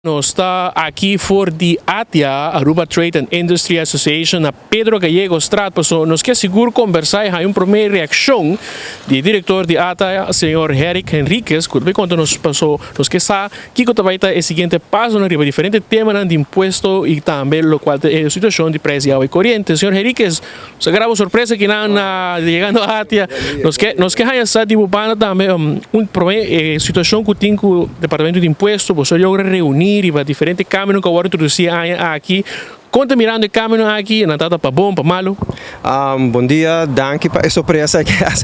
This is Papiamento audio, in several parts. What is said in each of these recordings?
Nos ta aki for di ATIA, Aruba Trade and Industry Association, na Pedro Gallego Straat. Paso nos kier sigur conversa y hay un prome reaccion di director di ATA, señor Herrick Henriquez, cu ta bay conta nos paso nos kier sa kico ta bay ta e siguiente pasonan riba diferente temanan di impuesto y tambe locual ta e situacion di prijs di awa y coriente. Señor Henriquez, nos a graba sorpresa akinan na yegando ATIA. Nos ke nos ke haya sa di bo banda tambe un prome e situacion cu tin cu Departamento di Impuesto, boso a logra reuni riba diferente cambionan cu a worde introduci e aña aki. Con ta mirando e cambionan aki? Nan ta pa bon, pa malo? Bon dia, danki pa e sorpresa I guess.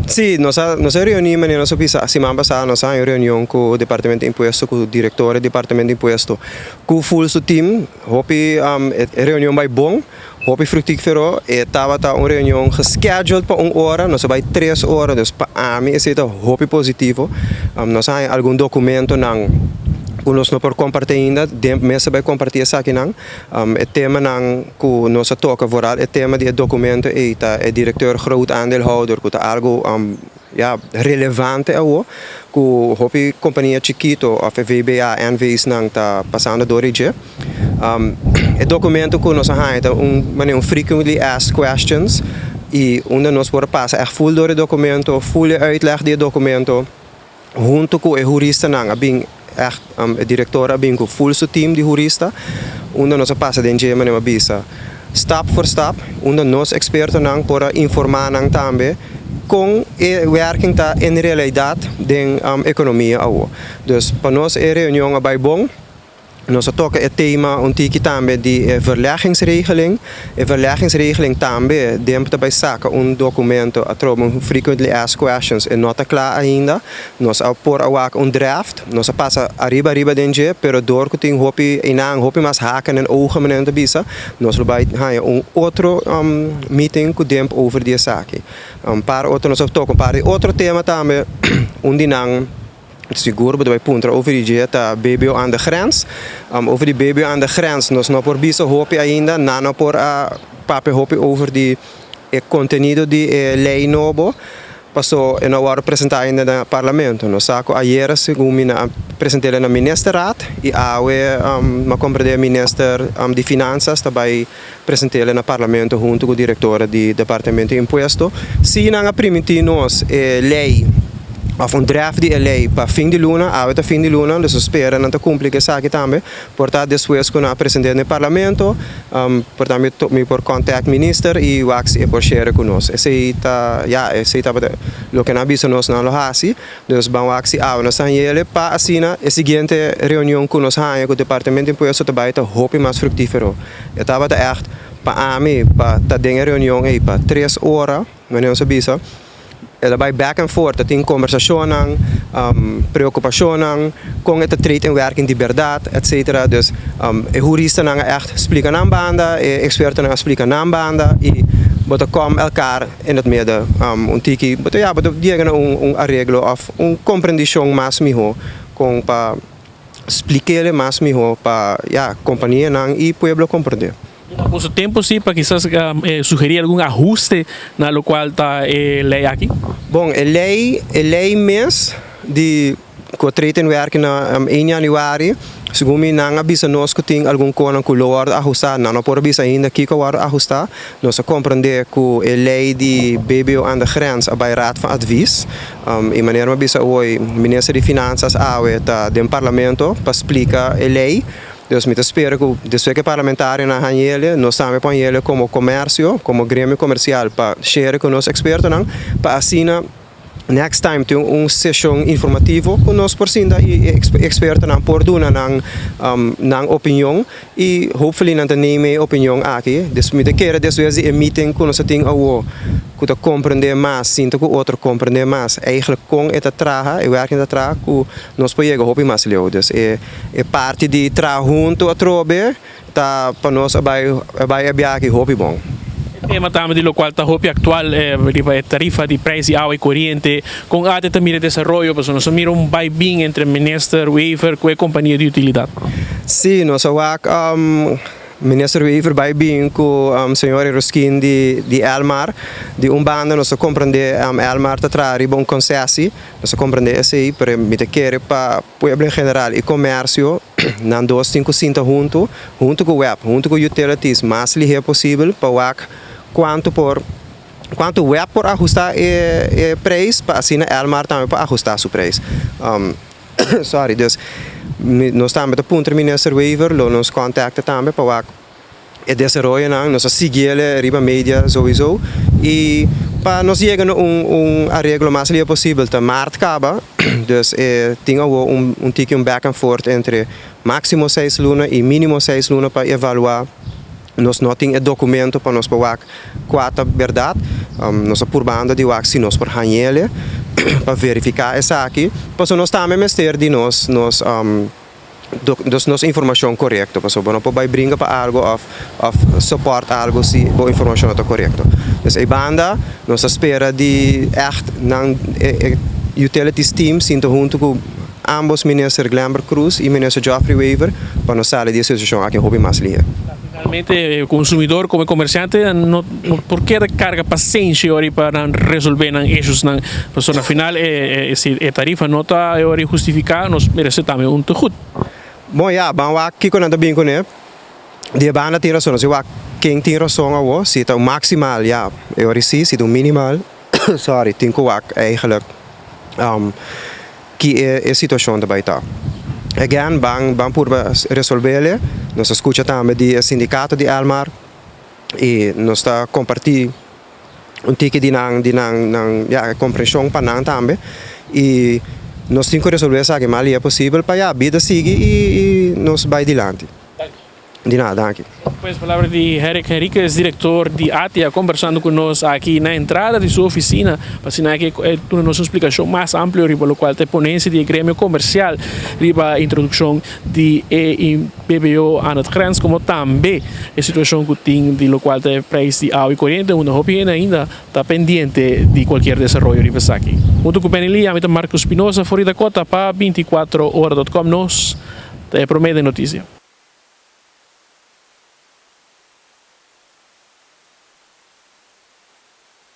Si, nos a nos a reuni manera nos a bisa siman pasa nos a haña un reunion cu Departamento di Impuesto cu director di Departamento di Impuesto cu full su team. Hopi e reunion bai bon, hopi fructífero. E tabata un reunion gescheduled pa un ora, nos a bai 3 ora, dus pa ami esey ta hopi positivo. Nos a haña algun documentonan cu nos no por comparti ainda, den mes a bai comparti esakinan. E temanan cu nos a toca, vooral e tema di e documento ey ta e directeur groot aandeelhouder, cu ta algo ja, relevante awo, cu hopi compania chikito of e VBA, NV's nan ta pasando door dje. E documento cu nos a haña ta un manera un frequently asked questions y unda nos por pasa echt full door e documento, full e uitleg di e documento, hunto cu e juristanan a bin echt e director a bin cu full su team di jurista, unda nos a pasa den dje, manera bisa, stap voor stap, unda nos expertonan por a informa nan tambe con e werking ta in realidad den economia awo. Dus pa nos e reunion a bai bon. Nos a toca e tema un tiki tambe di e verleggingsregeling. E verleggingsregeling tambe, DIMP ta bay saca un documento atrobe, un frequently asked questions, e no ta cla ainda. Nos a por a wak un draft, nos a pasa ariba ariba den dje, pero door cu tin hopi einan, hopi mas haken en ogen, manera ta bisa, nos lo bay haña un otro meeting cu DIMP over di esaki. Un par otro nos a toca un par di otro tema tambe, un di nan sigur bo bay puntra over di dje ta BBO aan de grens. Over di BBO aan de grens nos no por bisa hopi ainda, nan no por a papia hopi over di e contenido di e ley nobo, paso e no a wordo presenta ainda na parlamento. Nos sa cu ayera segun mi a present'e na ministerraad y awe mi a comprende minister di Finanzas ta bay present'e na parlamento hunto cu director di Departamento di Impuesto. Si nan a permiti nos e ley of un draft di e ley pa fin di luna, awe ta fin di luna, dus spera nan ta cumpli cu esaki tambe. Por ta despues cu nan a presenta na parlamento, por ta mi por contact minister y wak si e por share cu nos. Esey ta, ja, esey ta loke nan a bisa nos nan lo haci. Dus ban wak si awe nos ta hañ'e pa asina e siguiente reunion cu nos haña cu Departamento di Impuesto ta bay ta hopi mas fructífero. E tabata echt pa ami pa ta den e reunion ey pa 3 ora, manera nos a bisa, el a bay back and forth, tin conversacionnan, preocupacionnan, con e ta treedt in werking di berdad, etc. Dus e juristanan a echt splica nan banda, e expertonan a splica nan banda y bo ta kom elkaar in het midden un tiki, bo ta, ja, bo ta yega na un arreglo of un comprendicion mas miho con pa splik'e mas miho pa, ja, companianan y pueblo comprende. Boso tempo si pa kisas sugeri algun ahuste na locual ta e ley aki? Bon, e ley mes di cu treedt in werking na 1 januari, segun mi nan a bisa nos cu tin algun cos cu lo wordo ahusta, nan no por bisa ainda kico wordo ahusta. Nos a comprende cu e ley di BBO aan de grens a bay Raad van Advies. Y manera mi a bisa awe, minister di Finanzas awe ta den parlamento pa splica e ley. Dus mi ta spera cu despues cu parlamentarionan hañ'e, nos tambe por hañ'e como comercio, como gremio comercial, pa share cu nos expertonan, pa asina next time tin un sesion informativo cu nos por sinta y expertonan por duna nan opinion y hopefully nan ta neem e opinion aki. Dus mi ta kere despues di e meeting cu nos tin awo cu ta comprende mas, sinta cu otro comprende mas, eigenlijk con e ta traha, e werking ta traha, cu nos por yega hopi mas leu. Dus e parti di traha hunto atrobe ta pa nos a bay e biahe hopi bon. Tema tambe di locual ta hopi actual, riba e tarifa di prijs di awa y coriente, con ATA ta mira desaroyo, pasobra nos a mira un bay bin entre minister Wever cu e compania di utilidad. Si, nos a wak. Minister Wever bay bin cu señor Eroskin di Elmar. Di un banda nos ta comprende Elmar ta traha riba un concessie, nos ta comprende esey, pero mi ta kere pa pueblo en general y comercio nan dos tin cu sinta hunto, hunto cu web, hunto cu utilities mas lihe posibel pa wak cuanto por cuanto web por ahusta e prijs pa asina Elmar tambe por ahusta su prijs. Sorry, dus nos tambe ta puntra Minister Wever, lo nos contacta tambe pa wak e desaroyonan, nos a siguiele riba media sowieso y pa nos yega na un areglo mas lihe posibel. Ta maart caba, dus e tin awo un tiki un back and forth entre maximo 6 luna y minimo 6 luna pa evalua. Nos no tin e documento pa nos por wak cua ta berdad. Nos ta purbando di wak si nos por hañele pa verifica esaki. Paso nos tambe mester di nos informacion corecto. Paso bo no por bay bringa pa algo of support algo si bo informacion no ta corecto. Dus e banda, nos ta spera di echt nan e utilities team sinta hunto cu ambos minister Glenbert Croes y minister Geoffrey Wever pa nos sali di e situacion aki hopi mas lihe. Finalmente, consumidor como comerciante no por keda carga pasenshi ori pa nan resolve nan issues nan. Paso na final e tarifa no ta ori justifica, nos merece tambe un tegoed. Bon, ja, ban wak kiko nan ta bin kuné. Di banda tin rason, si wak ken tin rason awo, si ta un maximaal, ja, e ori si, si ta un minimaal, sorry, tin ku wak eigenlijk ki e situacion daarbij ta. Again, ban purba resolvele, nos a scucha tambe di sindicato di Elmar y nos ta comparti un tiki di nan, ja, comprension pa nan tambe y nos tin cu resolve esaki mas lihe posibel pa, ja, bida sigui y nos bay dilanti. Di nada, danki. Pues palabra di Eric Henriquez, director di ATIA, conversando cu nos aki na entrada di su oficina, pa asina cu duna nos un explicacion mas amplio riba locual ta ponencia di gremio comercial riba introduccion di e BBO aan het grens, como tambe e situacion cu tin di locual ta prijs di awa y coriente, unda hopi ainda ta pendiente di cualkier desaroyo riba esaki. Hunto cu Benny Lee, ami ta Marco Espinosa, for di Dakota, pa 24ora.com, nos ta prome den noticia.